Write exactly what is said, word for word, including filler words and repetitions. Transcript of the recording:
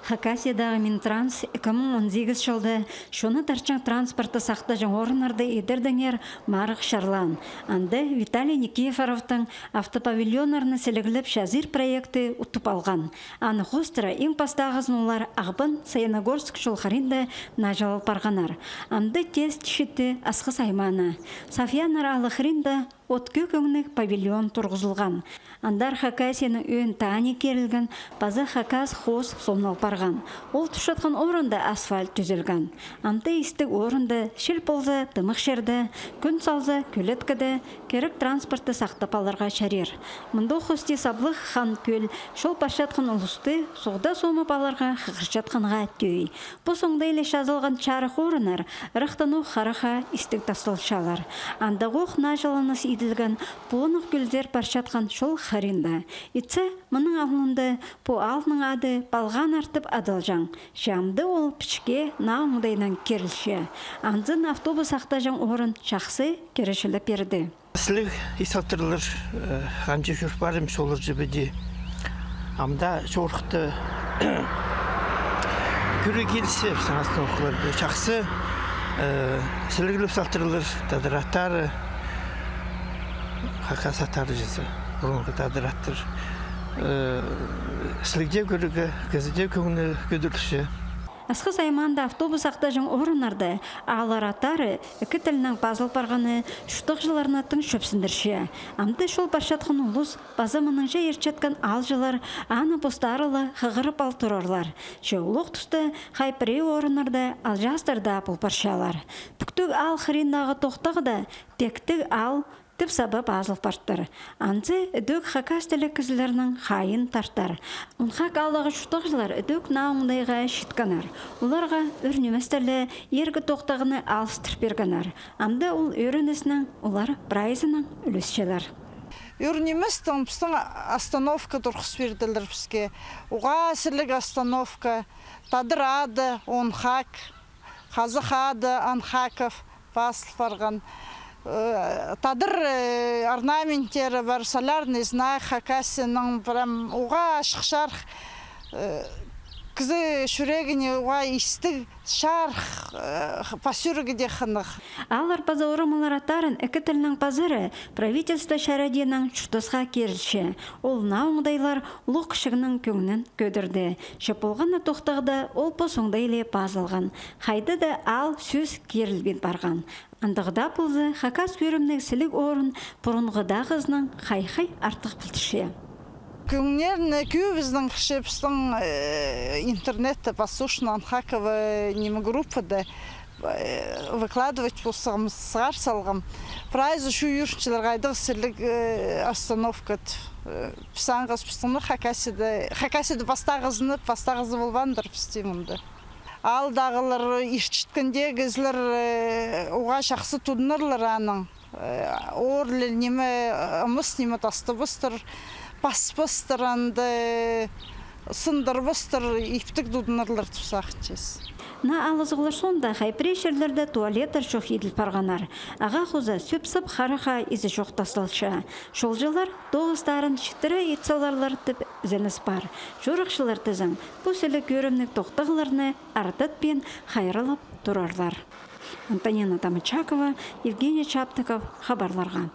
Хакасиядағы Минтранс ікі муң он сигіс чылда чонны тартчаң транспортты сахтаҷаң орыннарда идердеңер марығ чарлаан. Анда Виталий Никифоровтың автопавильоннарны сіліглеп чазир проекті утып алған. Аны хоостыра иң пастағызын олар Ағбан — Саяногорск чол хыринда наҷыл ал парғаннар. Амды тест читті Асхыс аймаана. Сафьяннар аалы хыринда от кӧкеңніг павильон турғызылған. Андар Хакасияның ӧӧн таані кирілген паза хакас хоос сомнал парған. Ол турчатхан орында асфальт тӱзелген. Амды истіг орында, чіл полза, тымах чирде, кӱн салза, кӧлеткеде кирек транспортты сахтап аларға чарир. Мында хости саблығ Хан Кӧл чол парчатхан улусты суғда сомап аларға хығырчатханға тӧӧй. Пу соңдайлы чазылған чарых орыннар ырахтаң ох харахха истіг тасталчалар. Андағ ох наҷыланыс иділген понығ кӧлдер парчатхан чол хыринда. Итсе, мының алнында пу аалның ады Палғаннар тіп адалҷаң. Че амды ол пічікке наа оңдайнаң кирілче. Анзын автобус сахтаҷаң орын чахсы киречілеп пирді. Сіліг ис алтырлар, э, анҷа чӧр парим, солар чібіде. Амды чорыхта кӧріг килісче, саңастың охларды чахсы, э, сіліглеп салтырлар, тадар аттары, хакас аттары чізе, пурунғы тадар аттар. Э, сілігде кӧрігі, кізіде кӧңні кӧдірілче. Асхыс аймаанда автобус сахтаҷаң орыннарда ааллар аттары ікі тілнең пазыл парғаны чуртағҷыларны тың чӧпсіндірче. Амды чол парчатхан улус паза мыныңҷа иртчеткен аалҷылар аны постары ла хығырып ал турарлар. Че олох туста хай пірее орыннарда аалҷастар даа пол парчалар. Пӱктіг аал хыриндағы тохтағда Пектіг аал тіп саба пазыл партыр. Анзы ідӧк хакас тілі кізілернің хайиин тартар. Онхак аалдағы чуртағҷылар ідӧк наа оңдайға читкеннер. Оларға ӱр ниместе ле иргі тохтағны алыстыр пиргеннер. Амды ол ӱр ниместең олар прайзынаң ӱлесчелер. Ӱр ниместең пістің остановка турғыс пирділер піске. Уғаа сіліг остановка, тадар ады Онхак, хазах ады Анхаков пазыл парған. Э, тадар, э, орнаменттері пар, солярный знак Хакасияның, прям уғаа ачых чарых, э, кізі чӱрегіне уғаа истіг, чарых, э, посёлкеде хынығ. Ааллар паза орамалар аттарын ікі тілнең пазары правительство чарадиинаң чуртасха кирілче. Ол наа оңдайлар улуғ-кічігнің кӧңнін кӧдірді. Че полған на тохтағда ол пос оңдайлы пазылған. Хайда даа аал сӧс кирілбин парған. Андағ даа полза, хакас кӧрімніг сіліг орын пурунғыдағызынаң хай-хай артых полтырча. Кӧңнерні кӧбізінең кірчебістің, э, интернетте послушно Анхакова ниме группада, э, выкладывать ползағым, сығар салғам. Прайзы чу ӱрінчелер, хайдағ сіліг, э, остановка тіп. Э, піс аңғас пістің Хакасияда, Хакасияда пастағызыны, пастағызы полбаандыр пісте мында. Аалдағылар, иртчеткенде кізілер, э, уғаа чахсы тудынарлар аның. Э, орлы ниме, ымыс ниме тастабастар, паспастар, анда сындырбастар, иптіг тудынарлар тіп сағынчабыс. Наа алызығлар соонда хай пірее чирлерде туалеттер чох иділ парғаннар. Ағаа хоза сӧп-сап харахха изі чох тасталча. Чолҷылар тоғыстарын читіре ит саларлар тіп ізеніс пар. Чорыхчылар тізең, пу сіліг кӧрімніг тохтағларны артатпин хайраллап турарлар. Антонина Тамачакова, Евгений Чаптыков, хабарларға.